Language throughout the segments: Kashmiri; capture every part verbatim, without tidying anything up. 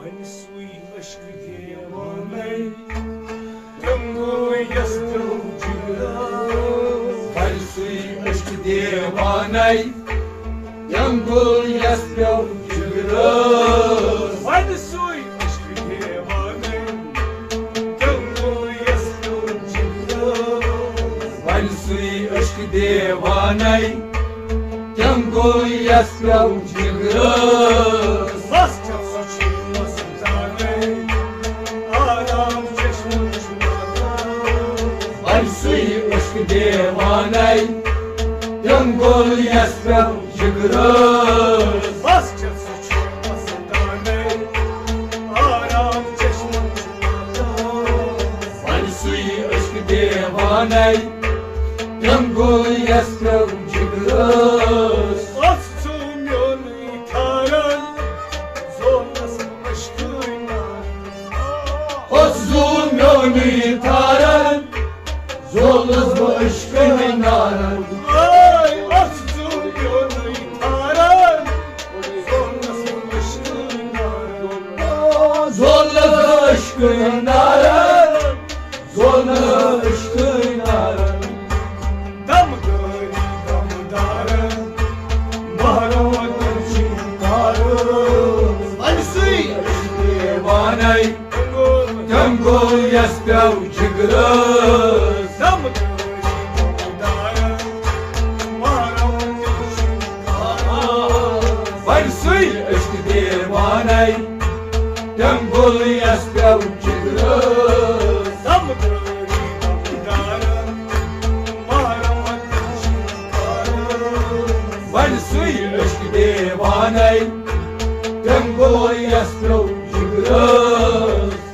وۄنۍ سُے عشق دیوانَے، تِم گوٚو یَس پیوٚو جِگرَس۔ وۄنۍ سُے عشق دیوانَے، تِم گوٚو یَس پیوٚو جِگرَس۔ وۄنۍ سُے عشق دیوانَے، تِم گوٚو یَس پیوٚو جِگرَس۔ وۄنۍ سُے عشق دیوانَے، تِم گوٚو یَس پیوٚو جِگرَس۔ مَس چھَس سُہ چھُ مَستانَے، آرام چشمہٕ چھُ واتان۔ وۄنۍ سُے عشق دیوانَے، تِم گوٚو یَس پیوٚو جِگرَس۔ مَس چھَس سُہ چھُ مَستانَے، آرام چشمہٕ چھُ واتان۔ وۄنۍ سُے عشق دیوانَے، تِم گوٚو یَس پیوٚو جِگرَس۔ ژٕ میونُے تھارن، زولس بہٕ عشقٕے نارن۔ اوس زوٗ میونُے تھارن، زولس بہٕ عشقٕے نارن۔ آے، اوس زوٗ میونُے تھارن، زولس بہٕ عشقٕے نارن۔ زولس بہٕ عشقٕے نارن، زولس عشقٕے نارن۔ دم دٲری دم دارن، محرم وطن چھُ کارن۔ وۄنۍ سُے عشق دیوانَے، تِم گوٚو یَس پیوٚو جِگرَس۔ دم دٲری دم دارن، محرم وطن چھُ کارن۔ وۄنۍ سُے عشق دیوانَے، تِم گوٚو یَس پیوٚو جِگرَس۔ دم دٲری دم دارن، محرم وطن چھُ کارن۔ وۄنۍ سُے عشق دیوانَے، تِم گوٚو یَس پیوٚو جِگرَس۔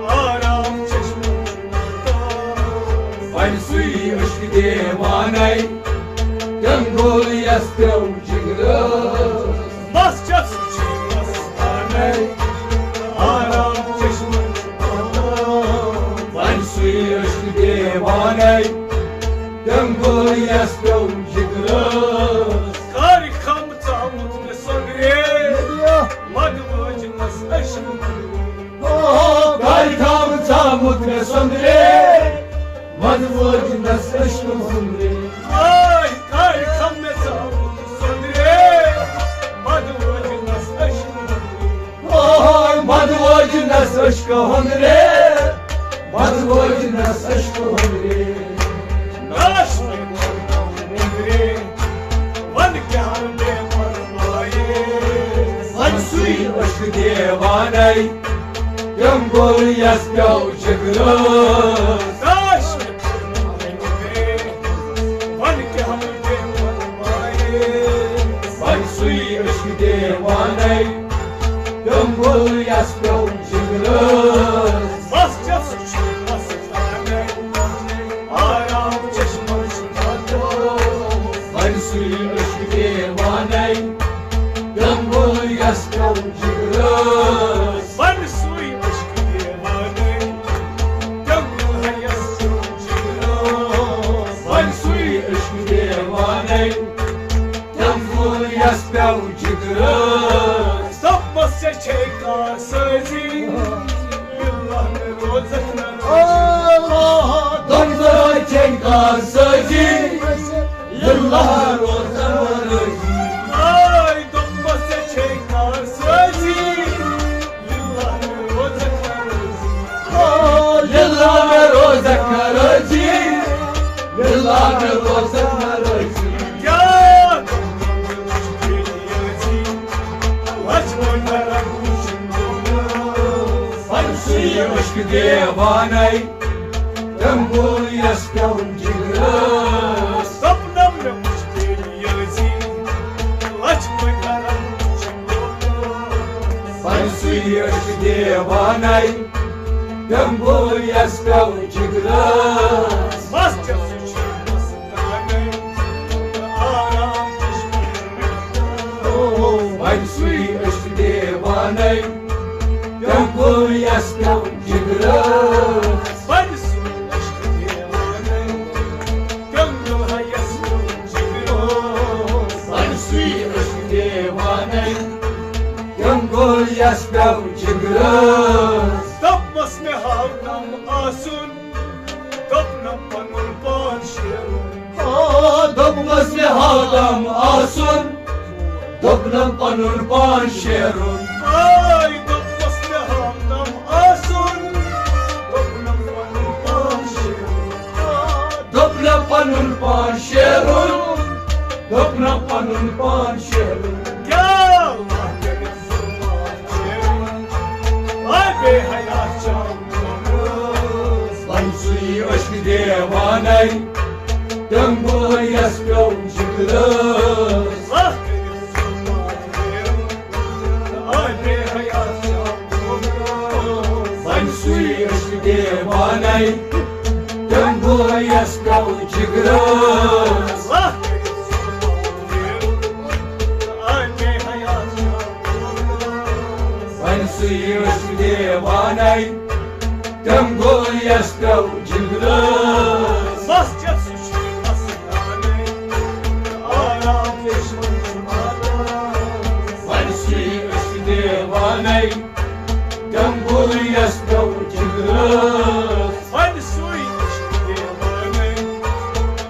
آرام چشمہٕ چھُ وۄنۍ سُے عشق دیوانَے، تِم گوٚو یَس پیوٚو جِگرَس۔ مَس چھَس مَستانَے، آرام چشمہٕ چھُ وۄنۍ سُے عشق دیوانَے، تِم گوٚو یَس پیوٚو جِگرَس۔ کارِ خم ژامُت مےٚ سۄنٛدرے، مَدٕ وٲجنَس عشق۔ او، کارِ خم ژامُت مےٚ سۄنٛدرے، مَدٕ وٲجنَس عشق ہُنٛدرے۔ آے، کارِ خم مےٚ ژامُت سۄنٛدرے، مَدٕ وٲجنَس عشق ہُنٛدرے۔ او، مَدٕ وٲجنَس عشق ہُنٛدرے، مَدٕ وٲجنَس عشق ہُنٛدرے۔ ناش مےٚ کوٚر نہٕ ہُنٛدرے، وَنہٕ کیٛاہ بے پرواہے۔ وۄنۍ سُے عشق دیوانَے، تِم گوٚو یَس پیوٚو جِگرَس۔ کاش مےٚ کوٚر نہٕ ہُنٛدرے، وَنہٕ کیٛاہ بے پرواہے۔ وۄنۍ سُے عشق دیوانَے، تِم گوٚو یَس پیوٚو جِگرَس۔ بس چھَس سُہ چھُ مَستانَے، آرام چشمہٕ چھُ واتان۔ وۄنۍ سُے عشق دیوانَے، تِم گوٚو یَس پیوٚو جِگرَس۔ وۄنۍ سُے عشق دیوانَے، تِم گوٚو یَس پیوٚو جِگرَس۔ وۄنۍ سُے عشق دیوانَے، تِم گوٚو یَس پیوٚو جِگرَس۔ صفس ژےٚ چھے کار سٲزی، لِلہ مےٚ روزَکھ نہ رٲضی۔ آ، دۄن ذرا چھے کار سٲزی، لِلہ روزَکھ نہ رٲضی۔ آے، دوٚپمَس ژےٚ چھے کار سٲزی، لِلہ مےٚ روزَکھ نہ رٲضی۔ آ، لِلہ مےٚ روزَکھ نہ رٲضی، لِلہ مےٚ روزَکھ نہ رٲضی۔ کیٛاہ وۄنۍ سُے عشق دیوانَے، تِم گوٚو یَس پیوٚو جِگرَس۔ سپنم مےٚ وُچھ تیری یٲزی، لَچھ پٲٹھۍ کرم وٕچھُن۔ وۄنۍ سُے عشق دیوانَے، تِم گوٚو یَس پیوٚو جِگرَس۔ مَس چھَس وۄنۍ سُے عشق دیوانَے، تِم گوٚو یَس پیوٚو جِگرَس۔ وۄنۍ سُے عشق دیوانَے، تِم گوٚو یَس پیوٚو جِگرَس۔ وۄنۍ سُے عشق دیوانَے، تٔمۍ گوٚل یَس پیوٚو جِگرَس۔ دوٚپمَس مےٚ ہاو نم آسُن، دوٚپنم پنُن پان شیرُن۔ آ، دوٚپمَس مےٚ ہاو نم آسُن، دوٚپنم پنُن پان شیرُن۔ آے دوٚپمَس مےٚ ہاو نم آسُن، دوٚپنم پنُن پان شیرُن۔ دوٚپنم پنُن پان شیرُن، دوٚپنم پنُن پان شیرُن۔ کیٛاہ لَگہِ؟ آے بے حیا چاو۔ وۄنۍ سُے عشق دیوانَے، تٔمۍ گوٚل یَس پیوٚو جِگرَس۔ آے بے حیا چاو۔ وۄنۍ سُے عشق دیوانَے، تٔمۍ گوٚل یَس پیوٚو جِگرَس۔ وۄنۍ سُے عشق دیوانَے، تٔمۍ گوٚل یَس پیوٚو جِگرَس۔ مسجد سُہ چھُ مستانَے، آرام چشمَن چھُ ماتان۔ وۄنۍ سُے عشق دیوانَے، تٔمۍ گوٚل یَس پیوٚو جِگرَس۔ وۄنۍ سُے عشق دیوانَے،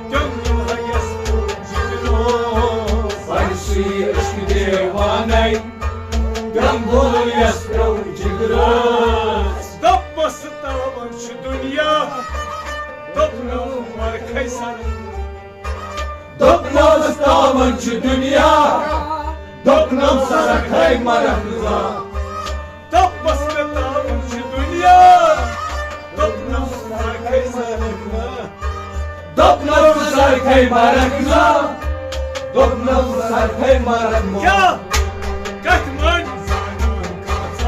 تٔمۍ گوٚل یَس پیوٚو جِگرَس۔ وۄنۍ سُے عشق دیوانَے، تٔمۍ گوٚل یَس پیوٚو جِگرَس۔ دوٚپمَس تاوَن چھُ دُنیا، دوٚپنَم مرکھَے سَر۔ دوٚپنَس تاوَن چھُ دُنیا، دوٚپنَم سَرَکھَے مرکھ زا۔ دوٚپمَس مےٚ تاوَن چھُ دُنیا، دوٚپنَم سَرَکھَے سَرَکھ زا۔ دوٚپنَم سَرَکھَے مرکھ زا، دوٚپنَم سَرَکھَے مرکھ زا۔ کیٛاہ؟ کَتھِ مانہِ زانان کَتھ؟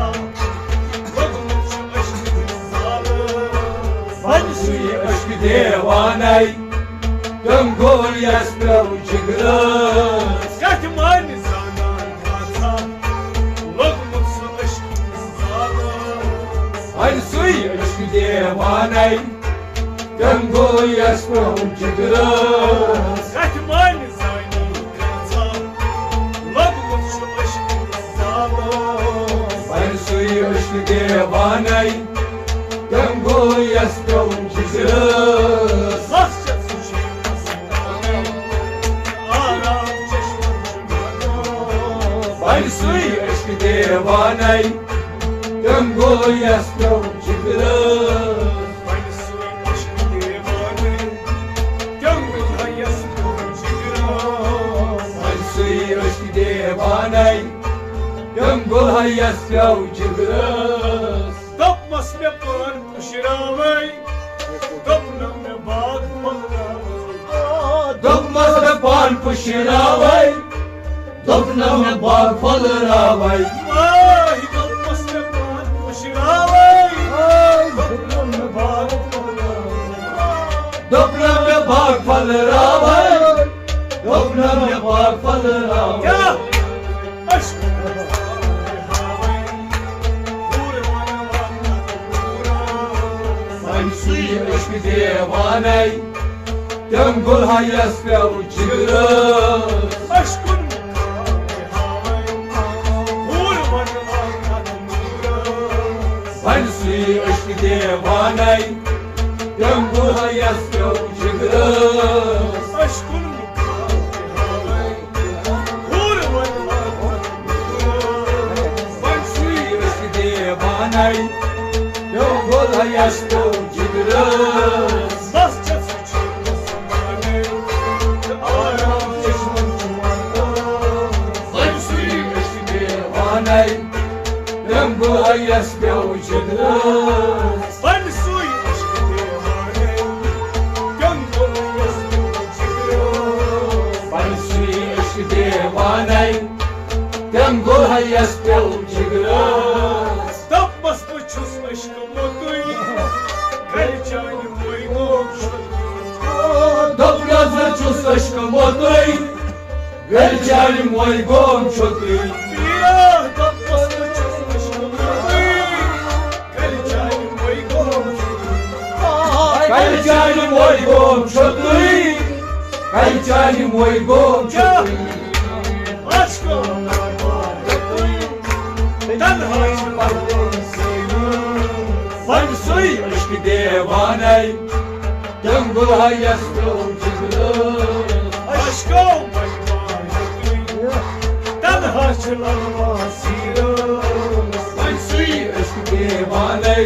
وۄنۍ سُے عشق دیوانَے، تٔمۍ گوٚل یَس پیوٚو جِگرَس۔ کَتھِ مانہِ زانان کَتھ؟ لوٚگمُت سُہ عشق زالَس۔ وۄنۍ سُے عشق دیوانَے، تٔمۍ گوٚل یَس پیوٚو جِگرَس۔ کَتھِ مانہِ زانان کَتھ؟ لوٚگمُت سُہ عشق زالَس۔ وۄنۍ سُے عشق دیوانَے، تٔمۍ گوٚل یَس پیوٚو جِگرَس۔ مسجد سُہ چھُ مستانَے، آرام چشمَن چھُ ماتان۔ وۄنۍ سُے عشق دیوانَے، تٔمۍ گوٚل یَس پیوٚو جِگرَس۔ وۄنۍ سُے عشق دیوانَے، تٔمۍ گوٚل یَس پیوٚو جِگرَس۔ وۄنۍ سُے عشق دیوانَے، تٔمۍ گوٚل یَس پیوٚو جِگرَس۔ دوٚپمَس مےٚ پان پُشراوَے، دوٚپنَم مےٚ باغ پھۄلراوَے۔ دوٚپمَس مےٚ پان پُشراوَے، دوٚپنَم مےٚ باغ پھۄلراوَے۔ آے دوٚپمَس مےٚ پان پُشراوَے، دوٚپنَم مےٚ باغ پھۄلراوَے۔ دوٚپنَم مےٚ باغ پھۄلراوَے، دوٚپنَم مےٚ باغ پھۄلراوَے۔ کیٛاہ؟ عشق وۄنۍ سُے عشق دیوانَے، تٔمۍ گوٚل یَس پیوٚو جِگرَس۔ عشقُن وۄنۍ سُے عشق دیوانَے، تٔمۍ گوٚل یَس پیوٚو جِگرَس۔ عشقُن وۄنۍ سُے عشق دیوانَے، تٔمۍ گوٚل یَس پیوٚو جِگرَس۔ بس چھَس وٕچھُن مُسلمانَے، تہٕ آرام چشمَن چھُ واتان۔ وۄنۍ سُے عشق دیوانَے، تٔمۍ گوٚل یَس پیوٚو جِگرَس۔ وۄنۍ سُے عشق دیوانَے، تٔمۍ گوٚل یَس پیوٚو جِگرَس۔ وۄنۍ سُے عشق دیوانَے، تٔمۍ گوٚل یَس پیوٚو جِگرَس۔ دوٚپمَس بہٕ چھُس عشقہٕ مَتُے، گَرِ چانہِ مۄے گوم چھُ۔ دوٚپنَس بہٕ چھُس عشقہٕ مَتُے، گَرِ چانہِ مۄے گوم چھُ تُہۍ۔ پیٖرا دوٚپمَس بہٕ چھُس عشقہٕ مَتُے، گَرِ چانہِ مۄے گوم چھُ تُہۍ۔ گَرِ چانہِ مۄے گوم چھُ تُہۍ، گَرِ چانہِ مۄے گوم چھُ تُہۍ۔ عشقہٕ مَتُے۔ دیوانَے، تنگو یَس پیوٚو جگرس۔ عشقو مجمع ہیوٚتُے، تنہا چھِ للما سیٖرس۔ وۄنۍ سُے عشق دیوانَے،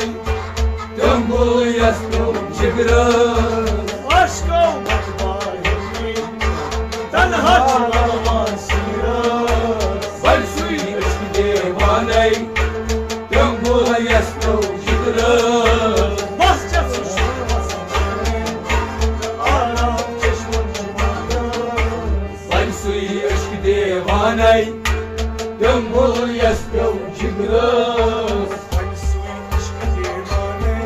تنگو یَس پیوٚو جگرس۔ عشقو مجمع ہیوٚتُے، تنہا چھِ للما سیٖرس۔ وۄنۍ سُے عشق دیوانَے، تنگو یَس پیوٚو جگرس۔ بس ژےٚ سُہ چھُ آرام چشمن چھُ مگر۔ وۄنۍ سُے عشق دیوانَے، تنگو یَس پیوٚو جگرس۔ وۄنۍ سُے عشق دیوانَے،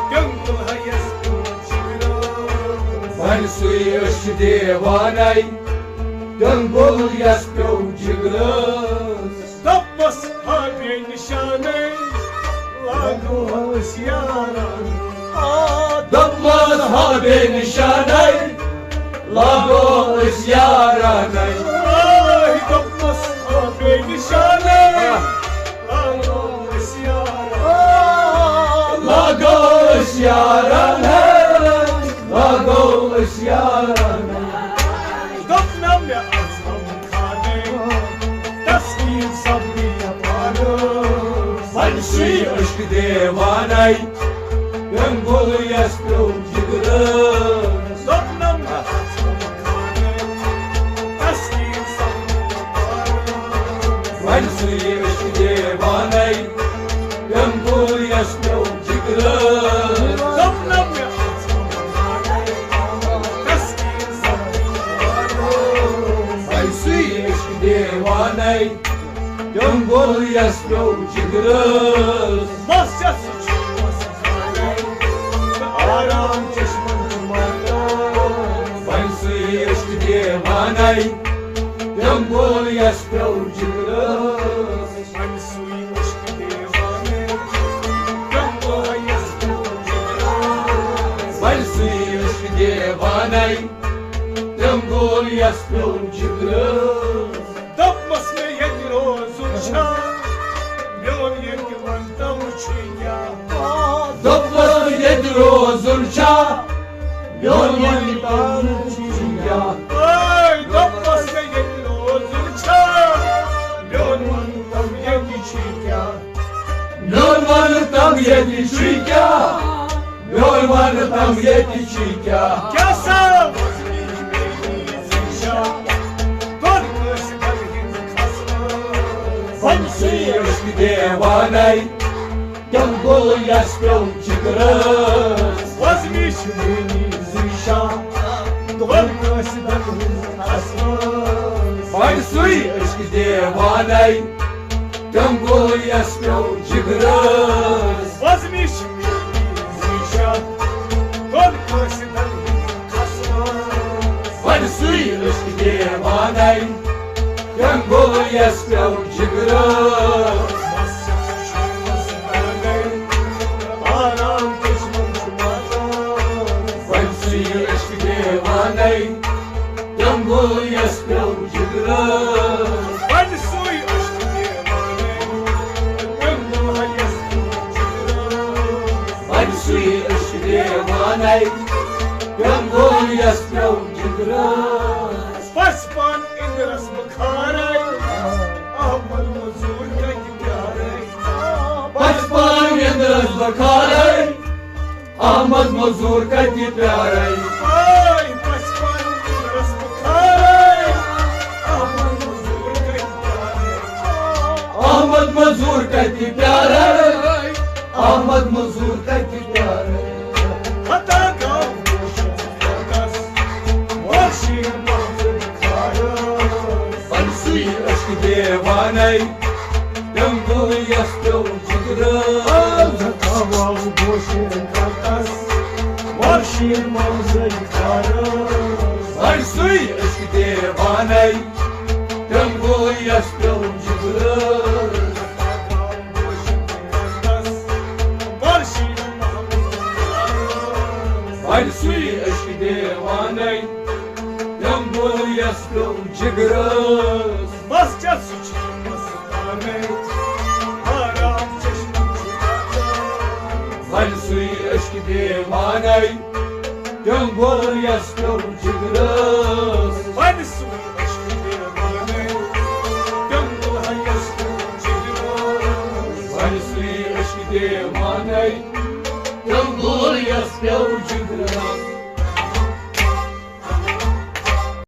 تنگو یَس پیوٚو جگرس۔ وۄنۍ سُے عشق دیوانَے، تنگو یَس پیوٚو جگرس۔ دوٚپمَس ہا بے نِشانَے، لاگو أسۍ یارانَے۔ آ، دوٚپمَس ہا بے نِشانَے، لاگو أسۍ یارانَے۔ آے، دوٚپمَس ہا بے نِشانَے، لاگو أسۍ یارانَے۔ آ، لاگو أسۍ یارانَے، لاگو أسۍ یارانَے۔ دوٚپ نہ مےٚ از غم خانَے، تسکیٖن سبزی پانَس۔ وۄنۍ سُے عشق دیوانَے، تنگو یَس پیوٚو جگرس۔ دوٚپ نہ مےٚ از غم خانَے، تسکیٖن سبزی پانَس۔ وۄنۍ سُے عشق دیوانَے، تنگو یَس پیوٚو جگرس۔ دوٚپ نہ مےٚ از غم خانَے، تسکیٖن سبزی پانَس۔ وۄنۍ سُے عشق دیوانَے، تنگو یَس پیوٚو جگرس۔ بس ژےٚ سُہ چھُ آرام چشمن چھُ مگر۔ وۄنۍ سُے عشق دیوانَے، تنگو یَس پیوٚو جگرس۔ وۄنۍ سُے عشق دیوانَے، تنگو یَس پیوٚو جگرس۔ وۄنۍ سُے عشق دیوانَے، تنگو یَس پیوٚو جگرس۔ دوٚپمَس مےٚ ییٚتہِ روزُن چھا، میون ییٚتہِ وَن تَم چھُے کیٛاہ؟ دوٚپمَس مےٚ ییٚتہِ روزُن چھا، میون وَن تَم چھُے کیٛاہ؟ اے، دوٚپمَس مےٚ ییٚتہِ روزُن چھا، میون وَن تَم ییٚتہِ چھُے کیٛاہ؟ میون وَن تَم ییٚتہِ چھُے کیٛاہ؟ میون وَن تَم ییٚتہِ چھُے کیٛاہ؟ کیٛاہ سا؟ وۄنۍ سُے عشق دیوانَے، تنگو یَس پیوٚو جگرس۔ وۄزمِچ میٛٲنی زِشان، دۄن کٲنٛسہِ دۄن ہٕنٛز خسمٲژ۔ وۄنۍ سُے عشق دیوانَے، تنگو یَس پیوٚو جگرس۔ وۄزمِچ میٛٲنی زِشان، دۄن کٲنٛسہِ دۄن ہٕنٛز خسمٲژ۔ وۄنۍ سُے عشق دیوانَے، تنگو یَس پیوٚو جگرس۔ آرام چشمن چھُ مگر۔ وۄنۍ سُے عشق دیوانَے، تنگو یَس پیوٚو جگرس۔ وۄنۍ سُے عشق دیوانَے، تنگو یَس پیوٚو جگرس۔ وۄنۍ سُے عشق دیوانَے، تنگو یَس پیوٚو جگرس۔ پس پان اندرس بخارے، احمد مزور کتہِ پیارے۔ پس پان اندرس بخارے، احمد مزور کتہِ پیارے۔ اے، پس پان اندرس بخارے، احمد مزور کتہِ پیارے۔ احمد مزور کتہِ پیارے، احمد مزور کتہِ پیارے۔ خطا گوٚو وٕچھِتھ خۄدس، وۄنۍ سُے عشق دیوانَے، تنگو یَس پیوٚو جگرس۔ خطا گوٚو وٕچھِتھ خۄدس، وۄنۍ سُے عشق دیوانَے، تنگو یَس پیوٚو جگرس۔ وۄنۍ سُے عشق دیوانَے، تنگو یَس پیوٚو جگرس۔ بس ژےٚ سُہ چھُ مستانَے، آرام چشمہٕ چھُ۔ وۄنۍ سُے عشق دیوانَے، جنگول یَس پیوٚو جگرس۔ وۄنۍ سُے عشق دیوانَے، جنگول یَس پیوٚو جگرس۔ وۄنۍ سُے عشق دیوانَے، جنگول یَس پیوٚو جگرس۔